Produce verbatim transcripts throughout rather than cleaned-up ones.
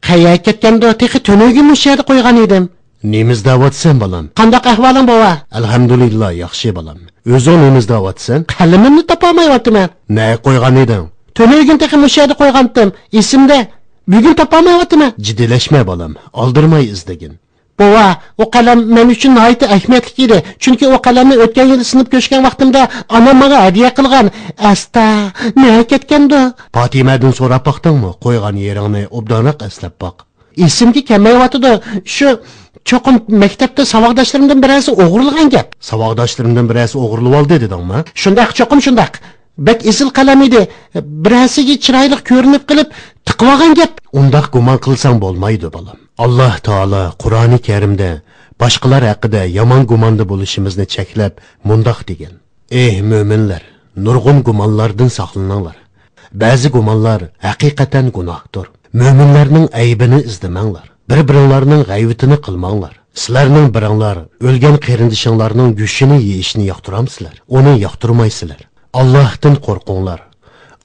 قەيەرگە كەتكەندۇ؟ تېخى تۈنۈگۈن مۇشۇ يەردە قويغان ئىدىم. نېمە ئىزدەۋاتىسەن، بالام؟ قانداق ئەھۋالىڭ، بوۋا؟ ئەلھەمدۇلىللا، ياخشى، بالام. ئۆزۈڭ نېمە ئىزدەۋاتىسەن؟ قەلىمىمنى تاپالمايۋاتىمەن. نەگە قويغان ئىدىڭ؟ تۈنۈگۈن تېخى مۇشۇ يەردە قويغانتىم. ئېسىمدە. بۈگۈن تاپالمايۋاتىمەن. جىددىيلەشمە، بالام. ئالدىرىماي ئىزدىگىن. بوۋا، ئۇ قەلەم مەن ئۈچۈن ناھايىتى ئەھمىيەتلىك ئىدى. چۈنكى ئۇ قەلەمنى ئۆتكەن يىلى سىنىپ كۆچكەن ۋاقتىمدا ئانام ماڭا ھەدىيە قىلغان. ئەستا، نەگە كەتكەندۇ؟ پاتىمەدىن سوراپ باقتىڭمۇ؟ قويغان يېرىڭنى ئوبدانراق ئەسلەپ باق. ئېسىمگە كەلمەيۋاتىدۇ. شۇ، چوقۇم مەكتەپتە ساۋاقداشلىرىمدىن بىرەرسى ئوغرىلىغان گەپ. ساۋاقداشلىرىمدىن بىرەرسى ئوغرىلىۋالدى دېدىڭمۇ؟ شۇنداق، چوقۇم شۇنداق. بەك ئېسىل قەلەم ئىدى. بىرەرسىگە چىرايلىق كۆرۈنۈپ قېلىپ، تىقىۋالغان گەپ. ئۇنداق گۇمان قىلساڭ بولمايدۇ، بالام. ئاللاھ تائالا قۇرئانى كەرىمدە باشقىلار ھەققىدە يامان گۇماندا بولۇشىمىزنى چەكلەپ، مۇنداق دېگەن: ئەي مۆمىنلەر، نۇرغۇن گۇمانلاردىن ساقلىنىڭلار. بەزى گۇمانلار ھەقىقەتەن گۇناھتۇر. مۆمىنلەرنىڭ ئەيىبىنى ئىزدىمەڭلار. بىر-بىرىڭلارنىڭ غەيۋىتىنى قىلماڭلار. سىلەرنىڭ بىرىڭلار ئۆلگەن قېرىندىشىڭلارنىڭ گۆشىنى يېيىشنى ياقتۇرامسىلەر؟ ئۇنى ياقتۇرمايسىلەر. ئاللاھتىن قورقۇڭلار.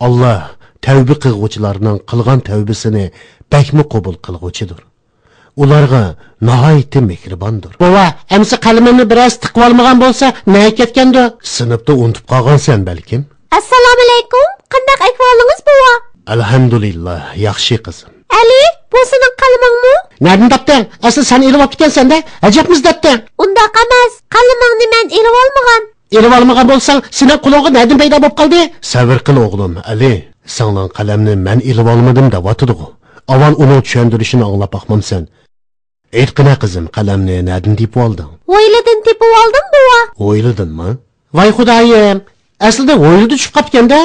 ئاللاھ تەۋبە قىلغۇچىلارنىڭ قىلغان تەۋبىسىنى بەكمۇ قوبۇل قىلغۇچىدۇر. ئۇلارغا ناھايىتى مېھرىباندۇر. بوۋا، ئەمسە قەلىمىمنى بىرەرسى تىقىۋالمىغان بولسا، نەگە كەتكەندۇ؟ سىنىپتا ئۇنتۇپ قالغانسەن بەلكىم؟ ئەسسالامۇئەلەيكۇم، قانداق ئەھۋالىڭىز، بوۋا؟ ئەلھەمدۇلىللا، ياخشى، قىزىم. ئەلى، بۇ سېنىڭ قەلىمىڭمۇ؟ نەدىن تاپتىڭ؟ ئەسلى سەن ئېلىۋاپتىكەنسەن-دە، ئەجەبمۇ ئىزدەپتىڭ. ئۇنداق ئەمەس، قەلىمىڭنى مەن ئېلىۋالمىغان. ئېلىۋالمىغان بولساڭ، سېنىڭ قولۇڭغا نەدىن پەيدا بولۇپ قالدى؟ سەۋر قىل، ئوغلۇم، ئەلى، سىڭلىڭ قەلەمنى مەن ئېلىۋالمىدىم دەۋاتىدىغۇ. ئاۋۋال ئۇنىڭ چۈشەندۈرۈشىنى ئاڭلاپ باقمامسەن؟ ئېيتقىنە، قىزىم، قەلەمنى نەدىن تېپىۋالدىڭ؟ ھويلىدىن تېپىۋالدىم، بوۋا. ھويلىدىنمۇ؟ ۋاي خۇدايىم، ئەسلىدە ھويلىدا چۈشۈپ قاپتىكەن-دە.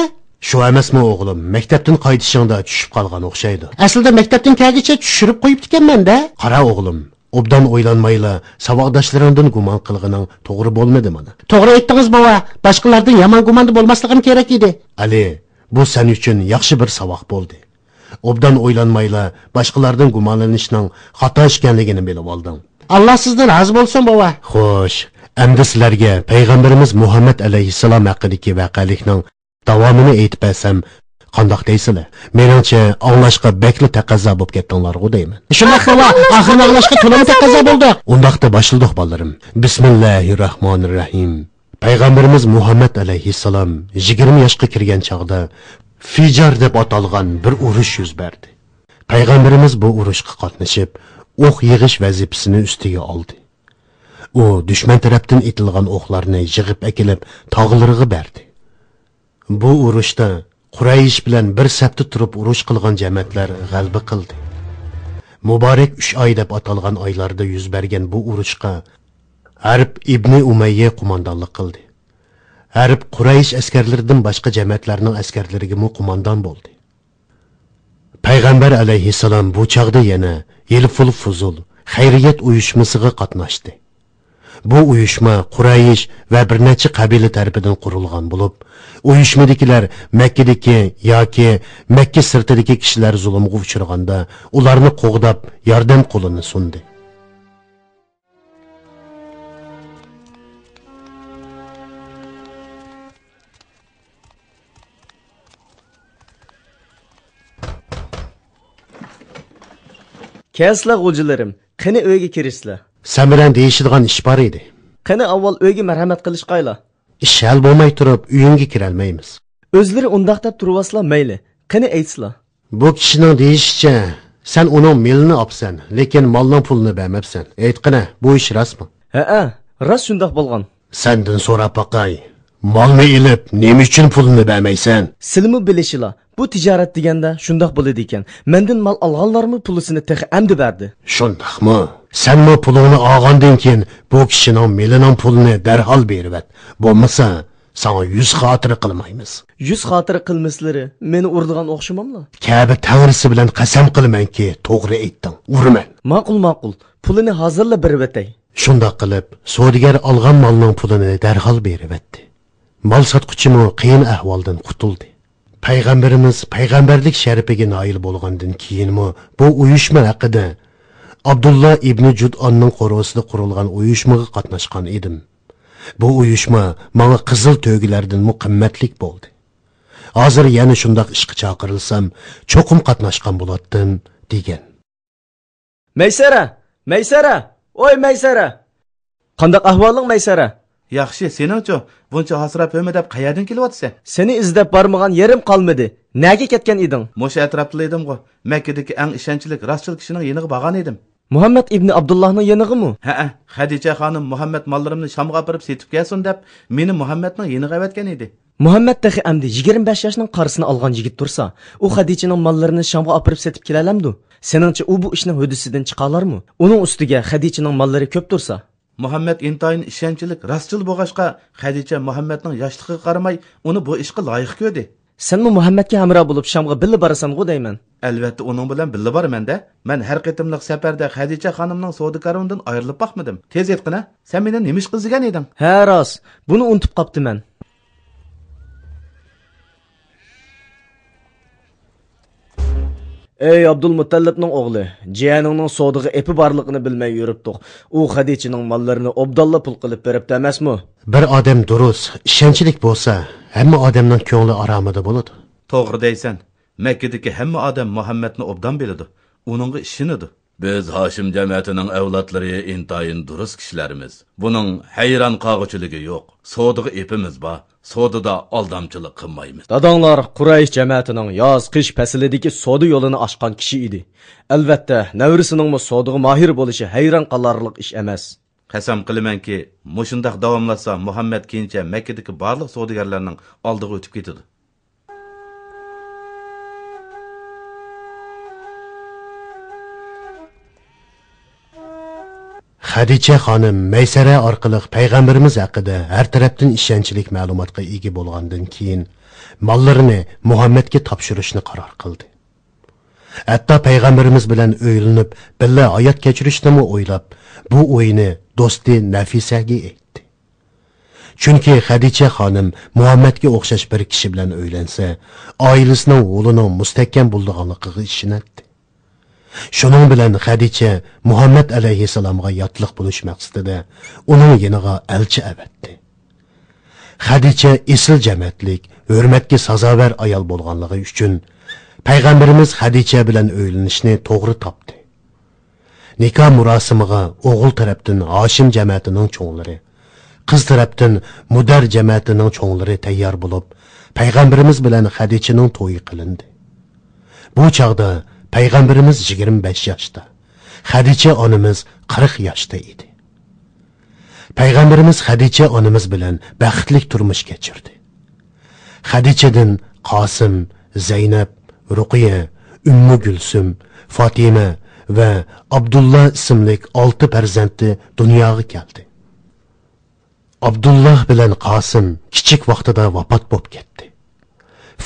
شۇ ئەمەسمۇ، ئوغلۇم؟ مەكتەپتىن قايتىشىڭدا چۈشۈپ قالغان ئوخشايدۇ. ئەسلىدە مەكتەپتىن كەلگىچە چۈشۈرۈپ قويۇپتىكەنمەن-دە. قارا، ئوغلۇم، ئوبدان ئويلانمايلا ساۋاقداشلىرىڭدىن گۇمان قىلغىنىڭ توغرا بولمىدى مانا. توغرا ئېيتتىڭىز، بوۋا. باشقىلاردىن يامان گۇماندا بولماسلىقىم كېرەك ئىدى. ئەلى، بۇ سەن ئۈچۈن ياخشى بىر ساۋاق بولدى. ئوبدان ئويلانمايلا باشقىلاردىن گۇمانلىنىشنىڭ خاتا ئىكەنلىكىنى بىلىۋالدىڭ. ئاللا سىزدىن رازى بولسۇن، بوۋا. خوش، ئەمدى سىلەرگە پەيغەمبىرىمىز مۇھەممەد ئەلەيھىسسالام ھەققىدىكى ۋەقەلىكنىڭ داۋامىنى ئېيتىپ بەرسەم قانداق دەيسىلەر؟ مېنىڭچە، ئاڭلاشقا بەكلا تەقەززا بولۇپ كەتتىڭلارغۇ دەيمەن. شۇنداق، بوۋا، ئاخىرىنى ئاڭلاشقا تولىمۇ تەقەززا بولدۇق. ئۇنداقتا باشلىدۇق، بالىلىرىم. بىسمىللاھىررەھمانىررەھىم. پەيغەمبىرىمىز مۇھەممەد ئەلەيھىسسالام يىگىرمە ياشقا كىرگەن چاغدا فىجار دەپ ئاتالغان بىر ئۇرۇش يۈز بەردى. پەيغەمبىرىمىز بۇ ئۇرۇشقا قاتنىشىپ، ئوق يىغىش ۋەزىپىسىنى ئۈستىگە ئالدى. ئۇ دۈشمەن تەرەپتىن ئېتىلغان ئوقلارنى يىغىپ ئەكېلىپ، تاغىلىرىغا بەردى. بۇ ئۇرۇشتا قۇرەيش بىلەن بىر سەپتە تۇرۇپ ئۇرۇش قىلغان جەمەتلەر غەلىبە قىلدى. مۇبارەك ئۈچ ئاي دەپ ئاتالغان ئايلاردا يۈز بەرگەن بۇ ئۇرۇشقا ھەرب ئىبنى ئۇمەييە قوماندانلىق قىلدى. ھەرب قۇرەيش ئەسكەرلىرىدىن باشقا جەمەتلەرنىڭ ئەسكەرلىرىگىمۇ قوماندان بولدى. پەيغەمبەر ئەلەيھىسسالام بۇ چاغدا يەنە ھىلفۇل فۇزۇل خەيرىيەت ئۇيۇشمىسىغا قاتناشتى. بۇ ئۇيۇشما قۇرەيش ۋە بىر نەچچە قەبىلە تەرىپىدىن قۇرۇلغان بولۇپ، ئۇيۇشمىدىكىلەر مەككىدىكى ياكى مەككە سىرتىدىكى كىشىلەر زۇلۇمغا ئۇچرىغاندا، ئۇلارنى قوغداپ، ياردەم قولىنى سۇندى. كەلسىلە، غوجىلىرىم، قېنى ئۆيگە كىرىشسىلە. سەن بىلەن دېيىشىدىغان ئىش بار ئىدى. قېنى ئاۋۋال ئۆيگە مەرھەمەت قىلىشقايلا. ئىش ھەل بولماي تۇرۇپ ئۆيۈڭگە كىرەلمەيمىز. ئۆزلىرى ئۇنداق دەپ تۇرۇۋالسىلا مەيلى. قېنى ئېيتسىلا. بۇ كىشىنىڭ دېيىشىچە، سەن ئۇنىڭ مېلىنى ئاپسەن، لېكىن مالنىڭ پۇلىنى بەرمەپسەن. ئېيتقىنە، بۇ ئىش راستمۇ؟ ھەئە، راست شۇنداق بولغان. سەندىن سوراپ باقاي، مالنى ئېلىپ، نېمە ئۈچۈن پۇلىنى بەرمەيسەن؟ سىلىمۇ بىلىشىلا، بۇ تىجارەت دېگەندە شۇنداق بولىدىكەن. مەندىن مال ئالغانلارمۇ پۇلىسىنى تېخى ئەمدى بەردى. شۇنداقمۇ؟ سەنمۇ پۇلۇڭنى ئالغاندىن كېيىن بۇ كىشىنىڭ مېلىنىڭ پۇلىنى دەرھال بېرىۋەت. بولمىسا، ساڭا يۈز خاتىرە قىلمايمىز. يۈز خاتىرە قىلمىسىلىرى مېنى ئۇرىدىغان ئوخشىماملا؟ كەبە تەڭرىسى بىلەن قەسەم قىلىمەنكى، توغرا ئېيتتىڭ، ئۇرىمەن. ماقۇل، ماقۇل. پۇلىنى ھازىرلا بېرىۋېتەي. شۇنداق قىلىپ، سودىگەر ئالغان مالنىڭ پۇلىنى دەرھال بېرىۋەتتى. مال ساتقۇچىمۇ قىيىن ئەھۋالدىن قۇتۇلدى. پەيغەمبىرىمىز پەيغەمبەرلىك شەرىپىگە نائىل بولغاندىن كېيىنمۇ بۇ ئۇيۇشما ھەققىدە، ئابدۇللا ئىبنى جۇدئاننىڭ قورۇسىدا قۇرۇلغان ئۇيۇشمىغا قاتناشقان ئىدىم. بۇ ئۇيۇشما ماڭا قىزىل تۆگىلەردىنمۇ قىممەتلىك بولدى. ھازىر يەنە شۇنداق ئىشقا چاقىرىلسام، چوقۇم قاتناشقان بولاتتىم، دېگەن. مەيسەرە! مەيسەرە! ۋوي مەيسەرە! قانداق ئەھۋالىڭ مەيسەرە؟ ياخشى، سېنىڭچۇ؟ بۇنچە ھاسىراپ ھۆمۈدەپ قەيەردىن كېلىۋاتىسەن؟ سېنى ئىزدەپ بارمىغان يېرىم قالمىدى. نەگە كەتكەن ئىدىڭ؟ مۇشۇ ئەتراپتىلا ئىدىمغۇ. مەككىدىكى ئەڭ ئىشەنچلىك، راستچىل كىشىنىڭ يېنىغا بارغان ئىدىم. مۇھەممەد ئىبنى ئابدۇللاھنىڭ يېنىغىمۇ؟ ھەئە، خەدىچە خانىم مۇھەممەد ماللىرىمنى شامغا ئاپىرىپ سېتىپ كەلسۇن دەپ، مېنى مۇھەممەدنىڭ يېنىغا ئەۋەتكەن ئىدى. مۇھەممەد تېخى ئەمدى يىگىرمە بەش ياشنىڭ قارىسىنى ئالغان يىگىت تۇرسا، ئۇ خەدىچىنىڭ ماللىرىنى شامغا ئاپىرىپ سېتىپ كېلەلەمدۇ؟ سېنىڭچە ئۇ بۇ ئىشنىڭ ھۆددىسىدىن چىقالارمۇ؟ ئۇنىڭ ئۈستىگە خەدىچىنىڭ ماللىرى كۆپ تۇرسا. مۇھەممەد ئىنتايىن ئىشەنچلىك، راستچىل بولغاچقا، خەدىچە مۇھەممەدنىڭ ياشلىقىغا قارىماي، ئۇنى بۇ ئىشقا لايىق كۆردى. سەنمۇ مۇھەممەدكە ھەمراھ بولۇپ شامغا بىللە بارىسەنغۇ دەيمەن. ئەلۋەتتە، ئۇنىڭ بىلەن بىللە بارىمەن-دە. مەن ھەر قېتىملىق سەپەردە خەدىچە خانىمنىڭ سودا كارۋىنىدىن ئايرىلىپ باقمىدىم. تېز ئېيتقىنە، سەن مېنى نېمە ئىشقا ئىزدىگەن ئىدىڭ؟ ھە، راست. بۇنى ئۇنتۇپ قاپتىمەن. ئەي ئابدۇلمۇتەللىپنىڭ ئوغلى، جىيەنىڭنىڭ سودىغا ئېپى بارلىقىنى بىلمەي يۈرۈپتۇق. ئۇ خەدىچىنىڭ ماللىرىنى ئوبدانلا پۇل قىلىپ بېرىپتۇ ئەمەسمۇ؟ بىر ئادەم دۇرۇس، ئىشەنچلىك بولسا، ھەممە ئادەمنىڭ كۆڭلى ئارامىدا بولىدۇ. توغرا دەيسەن. مەككىدىكى ھەممە ئادەم مۇھەممەدنى ئوبدان بىلىدۇ، ئۇنىڭغا ئىشىنىدۇ. بىز ھاشىم جەمەتىنىڭ ئەۋلادلىرى ئىنتايىن دۇرۇس كىشىلەرمىز. بۇنىڭ ھەيران قالغۇچىلىكى يوق. سودىغا ئېپىمىز بار. سودىدا ئالدامچىلىق قىلمايمىز. داداڭلار قۇرەيش جەمەتىنىڭ ياز-قىش پەسلىدىكى سودا يولىنى ئاچقان كىشى ئىدى. ئەلۋەتتە، نەۋرىسىنىڭمۇ سودىغا ماھىر بولۇشى ھەيران قالارلىق ئىش ئەمەس. قەسەم قىلىمەنكى، مۇشۇنداق داۋاملاشسا، مۇھەممەد كېيىنچە مەككىدىكى بارلىق سودىگەرلەرنىڭ ئالدىغا ئۆتۈپ كېتىدۇ. خەدىچە خانىم مەيسەرە ئارقىلىق پەيغەمبىرىمىز ھەققىدە ھەر تەرەپتىن ئىشەنچلىك مەلۇماتقا ئىگە بولغاندىن كېيىن، ماللىرىنى مۇھەممەدكە تاپشۇرۇشنى قارار قىلدى. ھەتتا پەيغەمبىرىمىز بىلەن ئۆيلىنىپ، بىللە ھايات كەچۈرۈشنىمۇ ئويلاپ، بۇ ئويىنى دوستى نەفىسەگە ئېيتتى. چۈنكى خەدىچە خانىم مۇھەممەدكە ئوخشاش بىر كىشى بىلەن ئۆيلەنسە، ئائىلىسىنىڭ ھولىنىڭ مۇستەھكەم بولىدىغانلىقىغا ئىشىنەتتى. شۇنىڭ بىلەن خەدىچە مۇھەممەد ئەلەيھىسسالامغا ياتلىق بولۇش مەقسىتىدە ئۇنىڭ يېنىغا ئەلچى ئەۋەتتى. خەدىچە ئېسىل جەمەتلىك، ھۆرمەتكە سازاۋەر ئايال بولغانلىقى ئۈچۈن، پەيغەمبىرىمىز خەدىچە بىلەن ئۆيلىنىشنى توغرا تاپتى. نىكاھ مۇراسىمىغا ئوغۇل تەرەپتىن ھاشىم جەمەتىنىڭ چوڭلىرى، قىز تەرەپتىن مۇدەر جەمەتىنىڭ چوڭلىرى تەييار بولۇپ، پەيغەمبىرىمىز بىلەن خەدىچىنىڭ تويى قىلىندى. بۇ چاغدا پەيغەمبىرىمىز يىگىرمە بەش ياشتا، خەدىچە ئانىمىز قىرىق ياشتا ئىدى. پەيغەمبىرىمىز خەدىچە ئانىمىز بىلەن بەختلىك تۇرمۇش كەچۈردى. خەدىچىدىن قاسىم، زەينەپ، رۇقىيە، ئۈممۇ گۈلسۈم، فاتىمە ۋە ئابدۇللا ئىسىملىك ئالتە پەرزەنتى دۇنياغا كەلدى. ئابدۇللا بىلەن قاسىم كىچىك ۋاقتىدا ۋاپات بولۇپ كەتتى.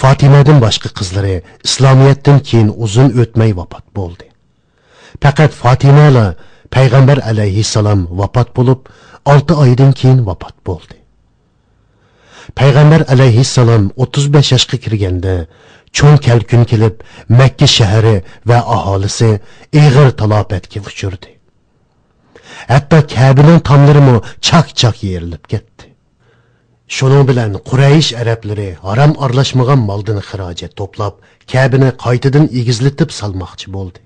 فاتىمەدىن باشقا قىزلىرى ئىسلامىيەتتىن كېيىن ئۇزۇن ئۆتمەي ۋاپات بولدى. پەقەت فاتىمەلا پەيغەمبەر ئەلەيھىسسالام ۋاپات بولۇپ، ئالتە ئايدىن كېيىن ۋاپات بولدى. پەيغەمبەر ئەلەيھىسسالام ئوتتۇز بەش ياشقا كىرگەندە، چوڭ كەلكۈن كېلىپ، مەككە شەھىرى ۋە ئاھالىسى ئېغىر تالاپەتكە ئۇچرىدى. ھەتتا كەبىنىڭ تاملىرىمۇ چاك-چاك يېرىلىپ كەتتى. شۇنىڭ بىلەن قۇرەيش ئەرەبلىرى ھارام ئارىلاشمىغان مالدىن خىراجەت توپلاپ، كەبىنى قايتىدىن ئېگىزلىتىپ سالماقچى بولدى.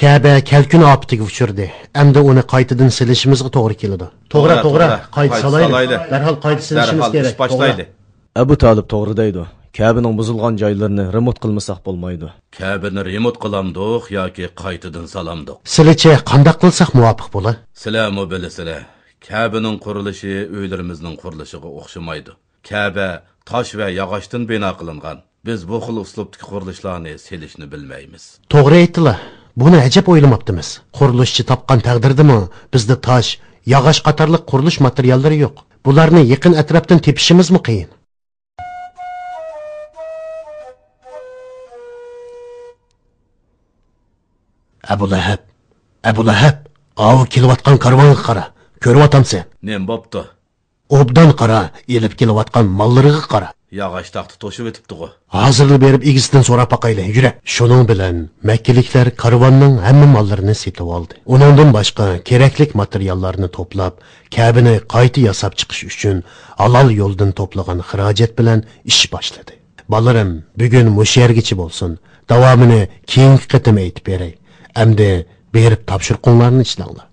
كەبە كەلكۈن ئاپىتىگە ئۇچرىدى. ئەمدى ئۇنى قايتىدىن سېلىشىمىزغا توغرا كېلىدۇ. توغرا، توغرا، توغرا. قايتا سالايلى. سالايلى. دەرھال قايتا سېلىشىمىز دەرھال كېرەك. ئىش باشلايلى. توغرا. ئەبۇ تالىپ توغرا دەيدۇ. كەبىنىڭ بۇزۇلغان جايلىرىنى رېمونت قىلمىساق بولمايدۇ. كەبىنى رېمونت قىلامدۇق ياكى قايتىدىن سالامدۇق؟ سىلىچە قانداق قىلساق مۇۋاپىق بولا؟ سىلەرمۇ بىلىسىلەر، كەبىنىڭ قۇرۇلۇشى ئۆيلىرىمىزنىڭ قۇرۇلۇشىغا ئوخشىمايدۇ. كەبە تاش ۋە ياغاچتىن بىنا قىلىنغان. بىز بۇ خىل ئۇسلۇبتىكى قۇرۇلۇشلارنى سېلىشنى بىلمەيمىز. توغرا ئېيتتىلا. بۇنى ئەجەب ئويلىماپتىمىز. قۇرۇلۇشچى تاپقان تەقدىردىمۇ بىزدە تاش، ياغاچ قاتارلىق قۇرۇلۇش ماتېرىياللىرى يوق. بۇلارنى يېقىن ئەتراپتىن تېپىشىمىزمۇ قىيىن. ئەبۇ لەھەب، ئەبۇ لەھەب، ئاۋۇ كېلىۋاتقان كارۋانغا قارا. كۆرۈۋاتامسەن؟ نېمە بوپتۇ؟ ئوبدان قارا، ئېلىپ كېلىۋاتقان ماللىرىغا قارا. ياغاچ تاختا توشۇۋېتىپتىغۇ. ھازىرلا بېرىپ ئىگىسىدىن سوراپ باقايلى، يۈرە. شۇنىڭ بىلەن مەككىلىكلەر كارۋاننىڭ ھەممە ماللىرىنى سېتىۋالدى. ئۇنىڭدىن باشقا كېرەكلىك ماتېرىياللارنى توپلاپ، كەبىنى قايتا ياساپ چىقىش ئۈچۈن ھالال يولدىن توپلىغان خىراجەت بىلەن ئىش باشلىدى. بالىلىرىم، بۈگۈن مۇشۇ يەرگىچە بولسۇن. داۋامىنى كېيىنكى قېتىم ئېيتىپ بېرەي. ئەمدى بېرىپ تاپشۇرۇقۇڭلارنى ئىشلەڭلار.